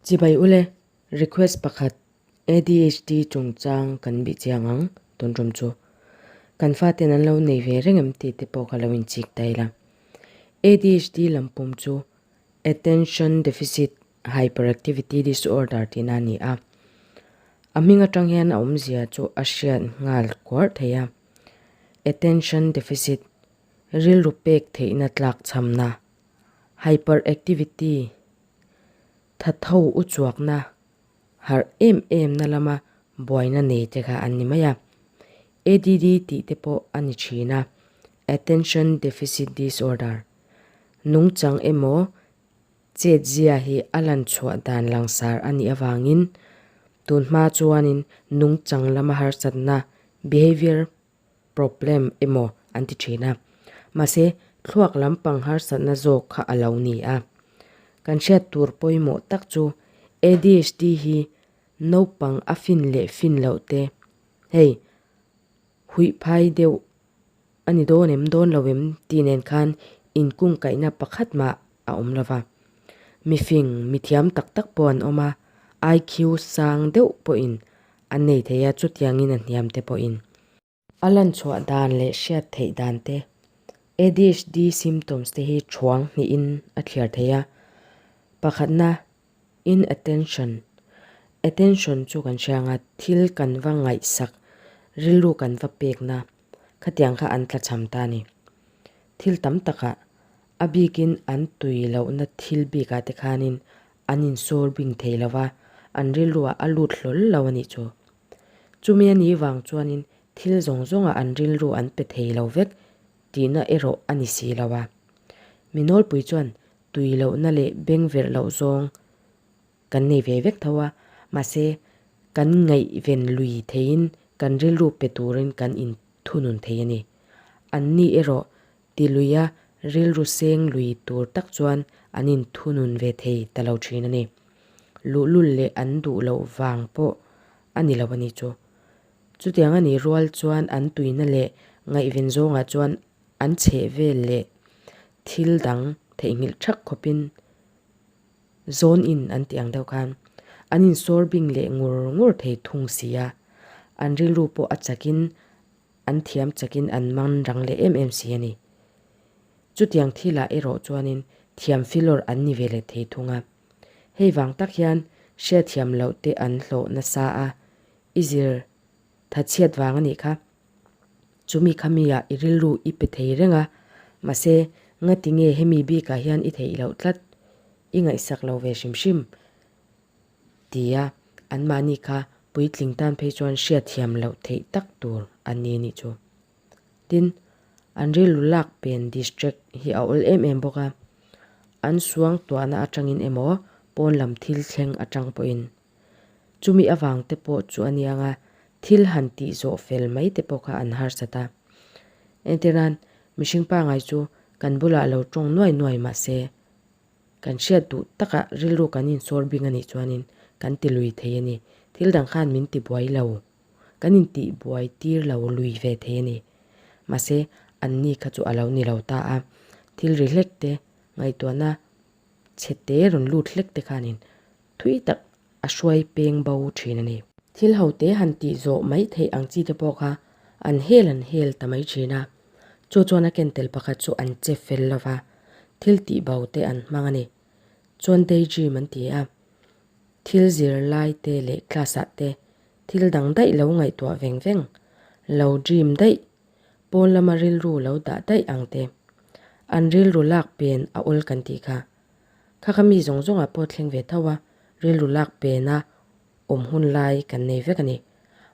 Chibai ule, request pakhat ADHD chungchang kan bih chiang ang tun tum chu. Kan faten an lo nei ve reng em tih te pawh ka lo inchik ta ila. ADHD lampum chu Attention Deficit Hyperactivity Disorder tihna a ni a. A hming atang hian a awmzia chu a hriat nghal kuarh thei a. Attention Deficit, rilru pek theihna tlakchhamna, Hyperactivity, Thatho u chuakna harh em em na lama buaina nei te kha an ni mai a. ADD tih te pawh a ni thin a, Attention Deficit Disorder. Nungchang emaw chetzia hi a lan chhuah dan langsar a nih avangin tunhma chuanin nungchang lama harsatna, behavior problem, emaw an ti thin a. Mahse, thluak lampang harsatna zawk kha a lo ni a. Kan hriat tur pawimawh tak chu ADHD hi naupang a fin leh fin loh te, hei, huih phai deuh a ni dawn em dawn lo em tih nen khan inkungkaihna pakhat mah a awm lo va. Mifing, mithiam tak tak pawh an awm a, IQ sang deuh pawhin An nei thei a, chutiangin a hniam te pawhin. A lan chhuah dan leh hriat theih dan te, ADHD symptoms te hi thuang hnihin a thliar thei a. Pakhatna, inattention. Attention chu kan hria anga thil kan va ngaihsak, rilru kan va pekna, khatiang kha an tlachham ta a ni. Thil tam takah, a bikin an tui lohna thil bikah te khanin An insawr bing thei lo va, an rilruah a lut hlawl lo a nih chu. Chumi a nih vang chuanin thil zawng zawngah an rilru an pe thei lo vek tihna erawh a ni si lo a. Mi nawlpui chuan tui lohna leh beng verh loh zawng kan nei ve vek tho a, mahse kan ngaihven lui theiin kan rilru pe turin kan inthunun thei a ni. Anni erawh Ti luia rilru seng lui tur tak chuan an inthunun ve thei ta lo thin a ni. Luhlul leh an duh loh vang pawh a ni lo a ni chu. Chutiang a nih rual chuan an tuina leh ngaihven zawngah chuan an chheh vel leh thil dang theihnghilh thak khawpin zawn in an tih ang deuh khan an insawr bing leh ngur ngur thei thung si a. An rilru pawh a chakin An thiam chakin an man rang leh em em si a ni. Chutiang thilah erawh chuanin thiam filawr an ni ve leh thei thung a. Hei vang tak hian hriatthiam loh te an hlawh nasa a, i zir thatchhiat vang a nih kha. Chumi khami ah i rilru i pe thei reng a, mahse ngati nge hemi bikah hian i theih loh tlat, i ngaihsak lo ve hrim hrim. Tia anmahni kha puitling tan phei chuan hriatthiam loh theih tak tur an ni anih chu. Tin, an rilru lak pen distract hi a awl em em bawk a, an suang tuahna atangin emaw pawn lam thil thleng atang pawhin. Chumi avang te pawh chu a niang a, thil han tih zawh fel mai te pawh kha an harsat a. Entirnan, mihring pangai chu kan bulah lo tawng nuai nuai mahse, Kan hriat duh takah rilru kan insawr bing a nih chuanin kan ti lui thei a ni. Thil dang khan min ti buai lo. Kan intih buai tir lo lui ve thei a ni. Mahse, anni kha chu a lo ni lo ta a. Thil ri hlek te, ngaihtuahna chhe te rawn lut hlek te khanin thui tak a hruai peng bo thin a ni. Thil ho te han tih zawh mai theih ang chi te pawh kha an hel an hel ta mai thin a. Chu chuan a ken tel pakhat chu an che fel lo va, thil tih bo te an hmang a ni. Chuan daydream an ti a, thil zir lai te leh class ah te thil dang daih lo ngaihtuah veng veng, lo dream daih, pawn lama rilru lo dah daih ang te. An rilru lak pen a awl kan tih kha. Kha kha mi zawng zawngah pawh thleng ve tho a, rilru lak pena awm hun lai kan nei vek a ni.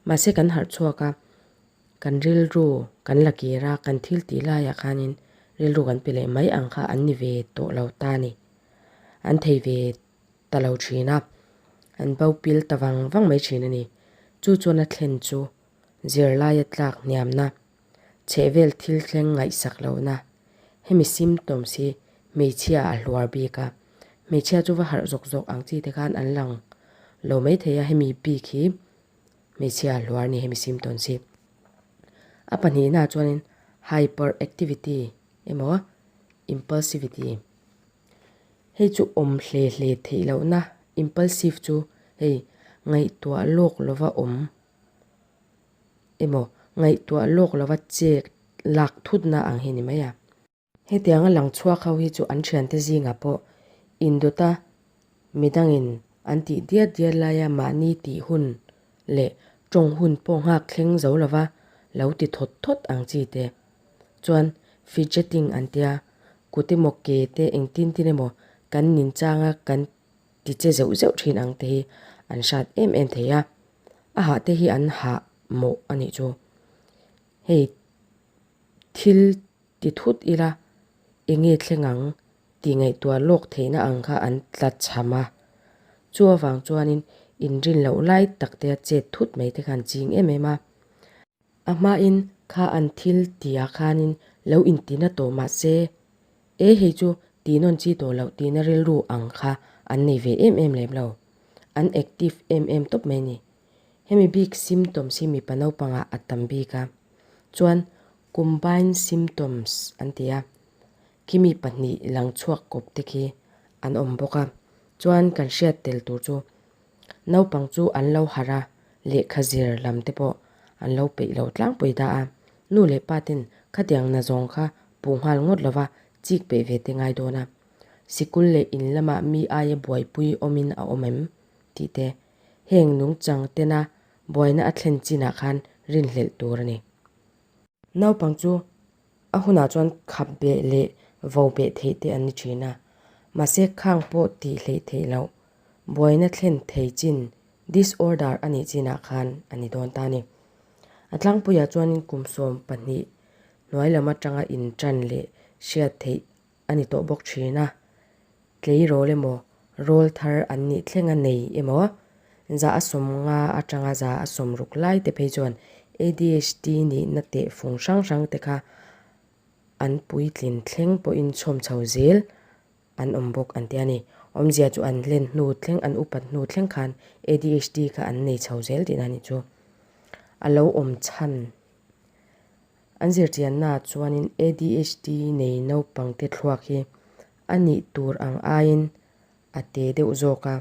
Mahse kan harh chhuak a, kan rilru kan la kir a, kan thil tih laiah khanin rilru kan pe leh mai ang kha an ni ve tawh lo ta a ni. An thei ve ta lo thin a, an bo pil ta vang vang mai thin a ni. Chu chuan a thlen chu zirlaia tlak hniamna, chhehvel thil thleng ngaihsak lohna, hemi symptoms hi hmeichhia a hluar bik a, hmeichhia chu va harh zawk zawk ang chi te khan an lang lo maithei a, hemi bik hi hmeichhia a hluar a ni hemi symptoms hi. A pahnihna ah chuanin hyperactivity emaw impulsivity, hei chu awm hle hle theih lohna. Impulsive chu hei ngaihtuah lawk lova awm emaw ngaihtuah lawk lova chek lak thutna ang hi ni mai a. Hetianga lang chhuak ho hi chu an thiante zingah pawh indawta midangin an tih diat diat laia mahni tih hun leh tawng hun pawh nghak thleng zo lova lo ti thawt thawt ang chi te chuan fidgeting an tia, kut emaw ke te engtin tin emaw kan nin changa kan ti che zeuh zeuh thin ang te hi an hrat em em thei a, a hah te hi an hah mawh a nih chu. Hei thil ti thut ila enge thleng ang tih ngaihtuah lawk theihna ang kha an tla chham a, chu avang chuanin inrin loh lai tak te a chet thut mai te kha an ching em em a. A hmain kha an thil tihah khanin lo intina tawh mah se, e hei chu tih nawn chi tawh loh tihna rilru ang kha an nei ve em em lem lo. An active em em tawp mai a ni. Hemi bik symptoms hi mipa naupangah a tam bik a, chuan combined symptoms an ti a, khimi pahnih lang chhuak kawp te khi an awm bawk a, chuan kan hriat tel tur chu Naupang chu an lo harh a, lehkha zir lam te pawh an lo peih lo tlangpui ta a. Nu leh pa ten khatiang na zawng kha puh nghal ngawt lova chik peih ve te ngai dawn a. Sikul leh in lamah mi aia buaipui awmin a awm em? tih te heng nungchang tena buaina a thlen chinah khan rinhlelh tur a ni. Naupang chu a hunah chuan khap beh leh vo beh theih te an ni thin a, mahse khang pawh tih hleih theih loh buaina thlen thei chin disorder a nih chinah khan a ni dawn ta a ni. A tlangpuiah chuanin kum 12 hnuai lam atanga intan leh hriat theih a ni tawh bawk thin a, tleirawl emaw rawl thar an nih thlenga nei emaw 50% atanga 60% lai te phei chuan ADHD nihna tehfung hrang hrang te kha an puitlin thleng pawhin chhawm chho zel an awm bawk an ti a ni. Awmzia chu an hlen hnu thleng, an upat hnu thleng khan ADHD kha an nei chho zel tihna a nih chu. A lo awm chhan. An zirchiannaah chuanin ADHD nei naupangte thluak hi a nih tur ang aiin a te deuh zawk a,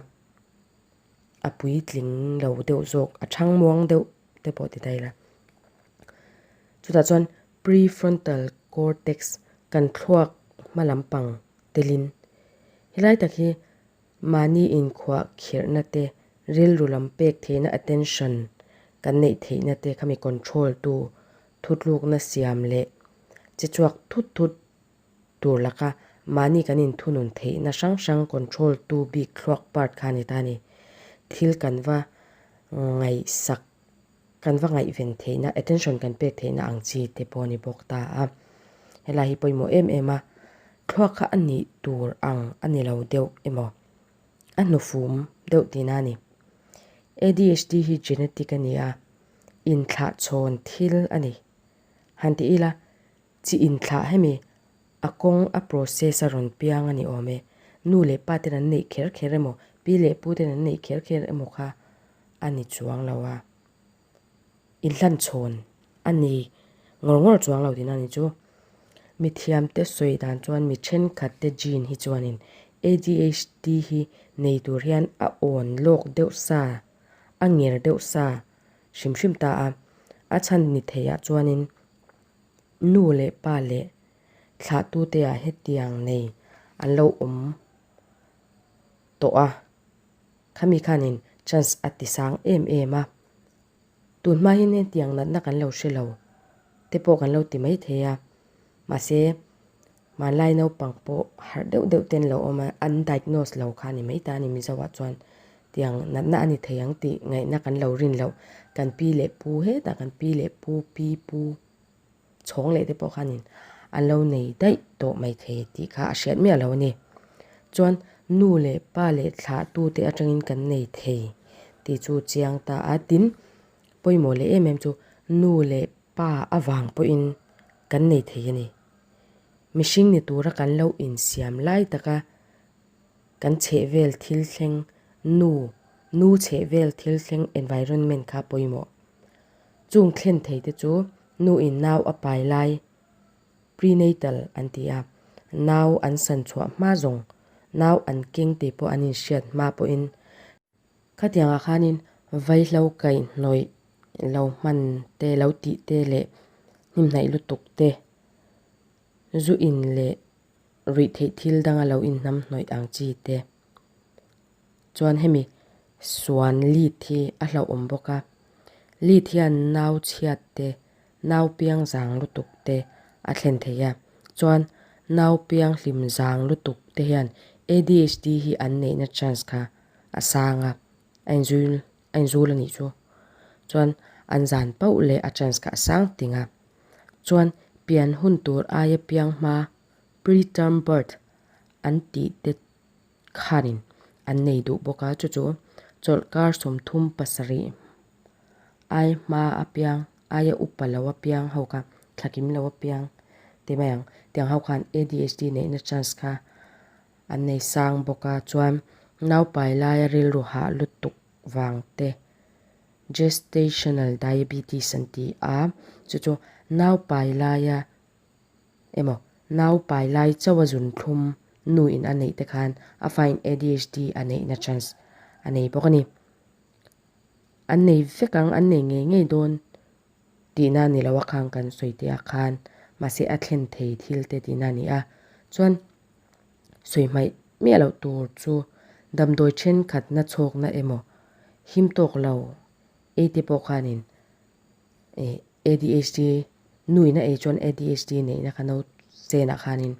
a puitling lo deuh zawk, a thang muang deuh te pawh ti ta ila. Chutah chuan prefrontal cortex kan thluak hma lampang telin helai tak hi mahni inkhuah khirhna te, rilru lam pek theihna attention kan neih theihna te khami control tu thutlukna siam leh che chhuak thut thut tur laka mahni kan inthunun theihna hrang hrang control tu bik thluak part kha a ni ta a ni. Thil kan va ngaihsak kan va ngaihven theihna attention kan pek theihna ang chi te pawh a ni bawk ta a. Helai hi pawimawh em em a, thluak kha a nih tur ang a ni lo deuh emaw a hnufum deuh tihna a ni. ADHD hi genetic a ni a, inthlahchhawn thil a ni. Han ti ila, chi inthlah hemi a kawng a process a rawn piang a ni awm e. Nu leh pa ten an neih kher kher emaw, pi leh pu ten an neih kher kher emaw kha a ni chuang lo a. Inhlanchhawn a ni ngawr ngawr chuang lo tihna a ni chu. Mithiamte sawi dan chuan mi thenkhatte gene hi chuanin ADHD hi nei tur hian a awn lawk deuh sa, a nger deuh sa hrim hrim ta a. A chhan ni theiah chuanin Nu leh pa leh thlahtute ah hetiang nei an lo awm tawh a, khami khanin chance a ti sang em em a. Tun hma hian hetiang natna kan lo hre lo te pawh kan lo ti mai thei a, mahse hmanlai naupang pawh harh deuh deuh ten lo awm a, an diagnose lo kha a ni mai ta a ni Mizo ah chuan tiang natna a ni thei ang tih ngaihna kan lo rin loh kan pi leh pu hetah kan pi leh pu pi pu chhawng leh te pawh khanin an lo nei daih tawh mai thei tih kha a hriat miah lo a ni. Chuan nu leh pa leh thlahtu te atangin kan nei thei tih chu chiang ta a, tin pawimawh leh em em chu nu leh pa avang pawhin kan nei thei a ni. Mihring ni tura kan lo insiam lai taka kan chhehvel thil thleng nu, nu chhehvel thil thleng environment kha pawimawh. Chung thlen thei te chu nu in nau a pai lai, prenatal, an ti a, nau an san chhuah hma zawng, nau an keng tih pawh an inhriat hma pawhin. Khatiangah khanin vaihlo kaihhnawih lo hman te, lo tih te leh hnimhnaih lutuk te, zu in leh ruih theih thil danga lo inhnam hnawih ang chi te. Chuan hemi suan lead hi a hlauhawm bawk a, lead hian nau chhiat te, nau piang zang lutuk te a thlen thei a, chuan nau piang hlim zang lutuk te hian ADHD hi an neihna chance kha a sang a, a inzul a inzul a nih chu. Chuan an zan pauh leh a chance kha a sang ting a, chuan pian hun tur aia piang hma preterm birth an tih te khanin an nei duh bawk a, chu chu chawlhkar 37 ai hma apiang aia upa lo apiang ho kha thlakim lo apiang ti mai ang tiang ho khan ADHD neihna chance kha an nei sang bawk a, chuan naupai laia rilru hah lutuk vang te gestational diabetes an ti a, chu chu naupai laia emaw nau pai lai chauh a zun thlum nu in a neih te khan a fa in ADHD a neihna chance a nei bawk a ni. An nei vek ang, an nei ngei ngei dawn tihna a ni lo a khang kan sawi teh ah khan mahse a thlen thei thil te tihna a ni a. Chuan sawi hmaih miah loh tur chu damdawi thenkhatna chhawkna emaw him tawk lo ei te pawh khanin ADHD nu in a ei chuan ADHD neihna kha no chenah khanin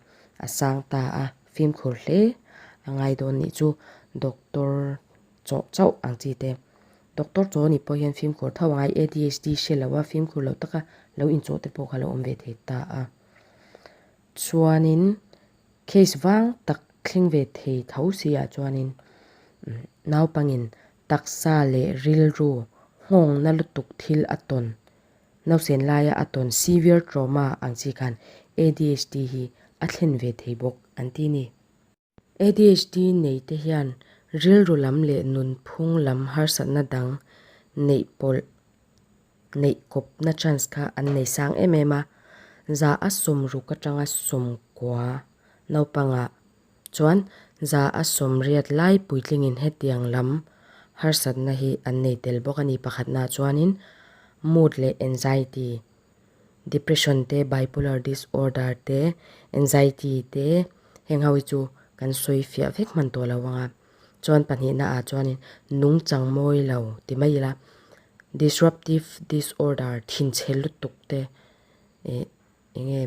a sang ta a, fimkhur hle a ngai dawn nih chu doctor chawh chauh ang chi te. Doctor chaw ni pawh hian fimkhur tho a ngai ADHD hre lo a fimkhur lo taka lo inchawh te pawh kha lo awm ve thei ta a. Chuanin case vang tak thleng ve thei tho si ah chuanin naupangin Taksa leh rilru nghawngna lutuk thil a tawn, nausen laia a tawn severe trauma ang chi khan ADHD hi a thlen ve thei bawk an ti ni. ADHD nei te hian rilru lam leh nunphung lam harsatna dang neih pawlh neih kawpna chance kha an nei sang em em a, za a 60 atanga 90 naupangah Chuan 180 lai puitlingin hetiang lam harsatna hi an nei tel bawk a ni. Pakhatnaah chuanin mood leh anxiety, depression te, bipolar disorder te, anxiety te heng ho hi chu kan sawi fiah vek hman tawh lo ang a. Chuan pahnihnaah chuanin nungchang mawi lo ti mai ila disruptive disorder thinchhe lutuk te ih eng nge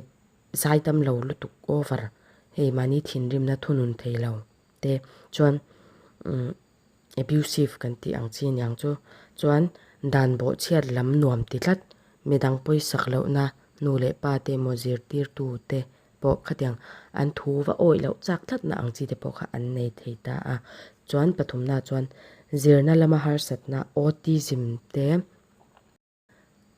Zai tam lo lutuk over hei mahni thinrimna thunun thei lo te chuan umm abusive kan tih ang chi aniang chu chuan dan bawhchhiat lam nuam ti tlat midang pawisak lohna nu leh pa te emaw zirtirtu te pawh khatiang an thu va awih loh chak tlatna ang chi te pawh kha an nei thei ta a chuan pathumna chuan zirna lama harsatna autism te.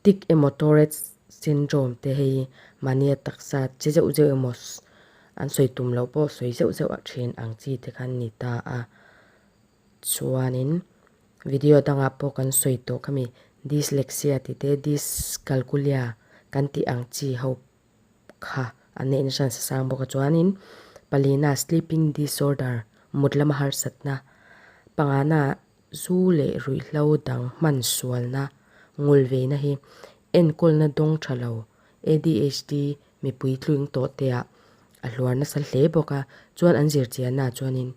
Tic emaw Tourette's syndrome te hei mahnia taksa che zeuh zeuh emaw an sawi tum loh pawh sawi zeuh zeuh a then ang chi te khan ni ta a. Chuanin video dangah pawh kan sawi tawh khami dyslexia tih te dyscalculia kan tih ang chi ho kha an neih nasa nasa sang bawk a. Chuanin palina sleeping disorder mut lama harsatna pangana Zu leh ruihhlo dang hman sualna ngulveina hi enkawlna dawng tha lo ADHD mipui tluing tawh te ah a hluar nasa hle bawk a, chuan an zirchianna ah chuanin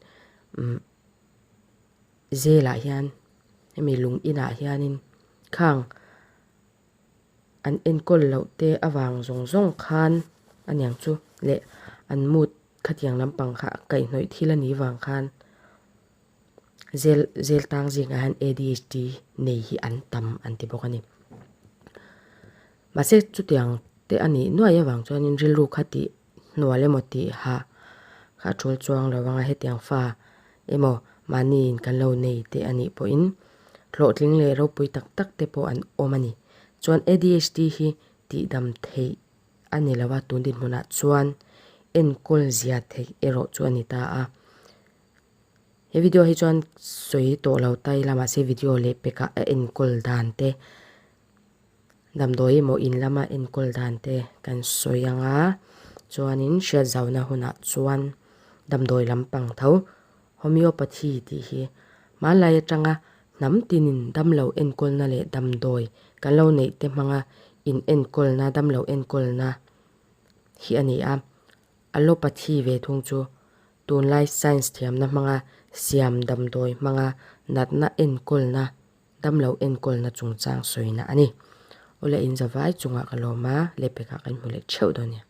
umm zel ah hian hemi lung inah hianin khang an enkawl loh te avang zawng zawng khan aniang chu leh an mood khatiang lampang kha a kaihhnawih thil a nih vang khan. Zel zel tang zingah hian ADHD nei hi an tam an ti bawk a ni. Mahse chutiang te a nih nuai avang chuanin rilru kha tih hnual emaw tih hah kha a tul chuang lo anga hetiang fa emaw mahniin kan lo nei te a nih pawhin hlawhtling leh ropui tak tak te pawh an awm a ni. Chuan ADHD hi tihdam theih a ni lo a, tun dinhmunah chuan enkawl zia theih erawh chu a ni ta a. He video hi chuan sawi tawh lo ta ila mahse video leh pekah a enkawl dan te damdawi emaw in lama enkawl dan te kan sawi ang a chuanin hriat zauna hunah chuan damdawi lampang tho homeopathy tih hi hmanlai atanga. Hnam tinin damlo enkawlna leh damdawi kan lo neih te hmanga in enkawlna, damlo enkawlna hi a ni a. Allopathy ve thung chu tunlai science thiamna hmanga siam damdawi hmanga natna enkawlna, damlo enkawlna chungchang sawina a ni. Awle in zavai chungah ka lawm a, lehpekah kan hmu leh theuh dawn nia.